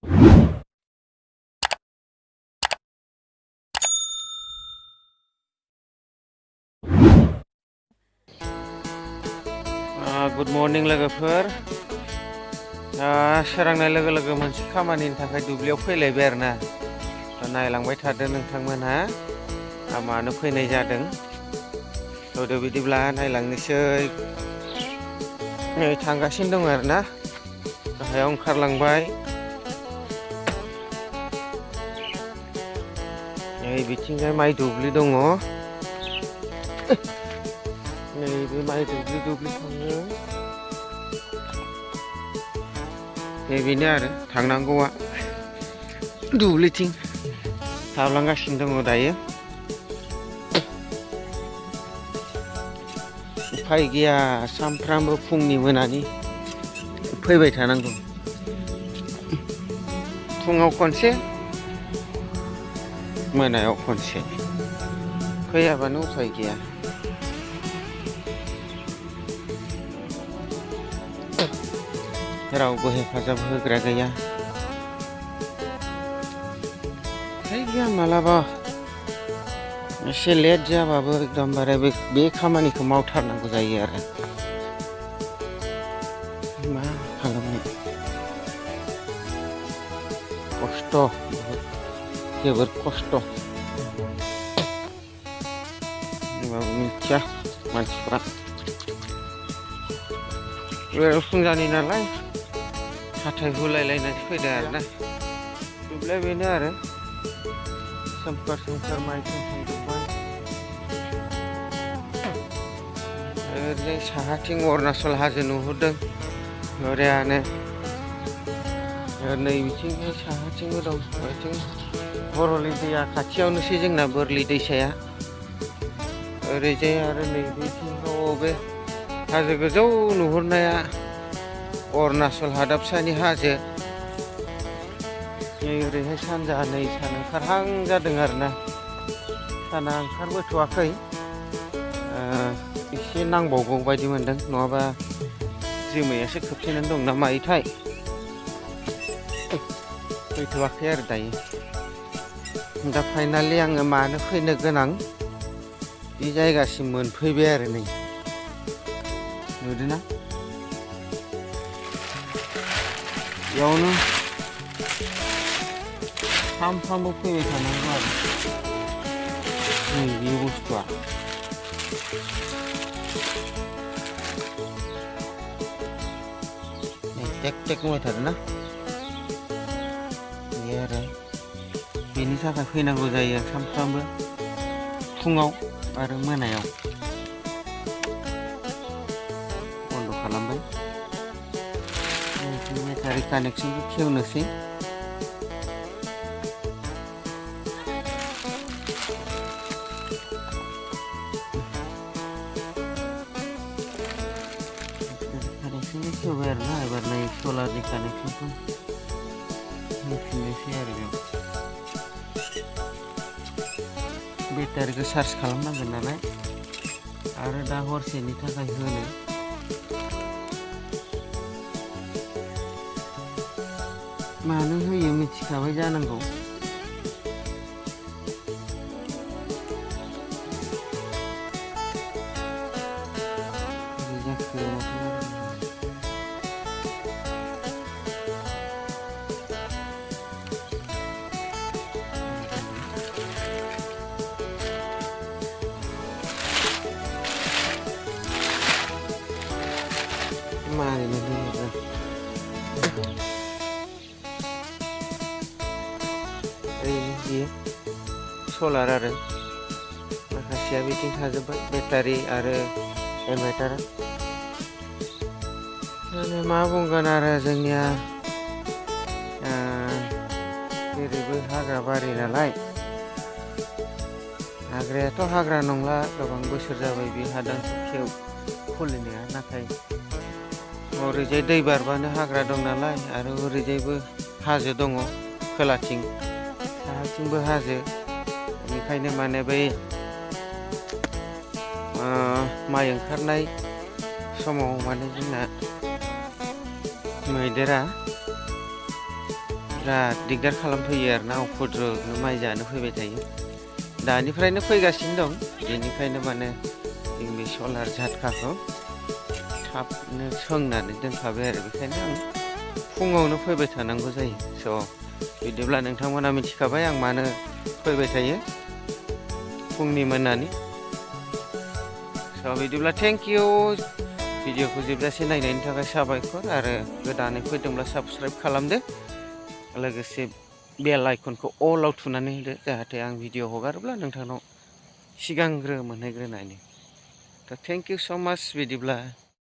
Good morning लोगोफोर सोरांनाय लोगो लोगो मोनसे खामानिनि थाखाय दुब्लियाव फैलायबाय आरोना नायलांबाय थादों नोंथांमोनहा मानो फैनाय जादों थौदो बिदिब्ला नायलांनोसै नै थांगासिनो दं आरोना गाहायाव ओंखारलांबाय नै बिथिंजाय माइ दुब्लि दङ नैबे माइ दुब्लि थाङो बेनो आरो थांनांगौआ दुब्लिथिं हाबलांगासिनो दङ दायो उफाय गैया सामफ्रामबो फुंनि मोनानि फैबाय थानांगौ फुङाव खनसे मोनायाव खनसे फैयाबानो उफाय गैया रावबो हेफाजाब होग्रा गैया गैया मालाबा एसे लेट जाबाबो एकदमबारे बे खामानिखौ मावथारनांगौ जायो आरो मा खालामनो खस्थ' जोबोद खस्थ' होनबाबो मिथिया मानसिफ्रा बेराव फुंजानि नालाय हाथाय हुलायलायनानै फैदों आरोना दुब्लिया बेनो आरो सोमखोर माइ सोमखांजोब्बाय ओरैजाय साहाथिं अरुणाचल हाजो नुहुरदों बरियानो नै बिथिंजाय साहाथिंबो दं बिथिं बरलि दैया खाथियावनोसै जोंना बोरलि दैसाया ओरैजाय आरो नै बिथिं बे हाजो गोजौ नुहुरनाया अरुणाचल हादाबसानि हाजो ओरैहाय सानजा नै सान ओंखारहां जादों आरोना साना ओंखारबोथ'वाखै एसे नांबावगौ बायदि मोनदों नङाबा जोमैयासो खोबथेनानै दं ना मायोथाय फैथ'वाखै आरो दायो दा फाइनालि आङो मानो फैनो गोनां बे जायगासिम मोनफैबाय आरो नै नुदोंना बेयावनो सानफ्रामबो फैबाय थानांगौ आरो नै बे बुस्थुआ टेक टेक मावथारो ना बे आरो बेनि थाखाय फैनांगौ जायो सानफ्रामबो फुङाव आरो मोनायाव बन्द' खालामबाय बेटारि कानेक्सनखौ खेवनोसै कानेक्सनखौ खेवबाय आरोना एबार नै सलारनि कानेक्सनखौ होफिननोसै आरो बेयाव बेटारिखौ चार्ज खालामनांगोन नालाय आरो दा हरसेनि थाखाय होनो मानो होयो मिथिखाबाय जानांगौ मानिनो होयोब्ला बेयो सलार आरो माखासेया बिथिं थाजोब्बाय बेटारि आरो इनभार्टारा माने मा बुंगोन आरो जोंनिया जेरैबो हाग्रा बारि नालाय हाग्रायाथ' हाग्रा नंला गोबां बोसोर जाबाय बे हादानखौ खुलिनाया नाथाय ओरैजाय दै बारबानो हाग्रा दं नालाय आरो ओरैजायबो हाजो दङ खोलाथिं साहाथिंबो हाजो बेनिखायनो माने बै माइ ओंखारनाय समाव माने जोंना मैदेरा बिराद दिगदार खालामफैयो आरोना उपद्रबनो माइ जानो फैबाय थायो। दानिफ्रायनो फैगासिनो दं, बेनिखायनो माने जों बे सलार झाटखाखौ थाबनो सोंनानै दोनखाबाय आरो बेखायनो आं फुङावनो फैबाय थानांगौ जायो। स' बिदिब्ला नोंथांमोना मिथिखाबाय आं मानो फैबाय थायो फुंनि मोनानि। स' बिदिब्ला थेंक इउ भिडिअखौ जोबजासे नायनायनि थाखाय साबायखर, आरो गोदानै फैदोंब्ला साबस्क्राइब खालामदो, लोगोसे बेल आइकनखौ अलाव थुनानै होदो जाहाथे आं भिडिअ हगारोब्ला नोंथांनाव सिगांग्रो मोनहैग्रोनायनि। थ' थेंक इउ स' माच बिदिब्ला।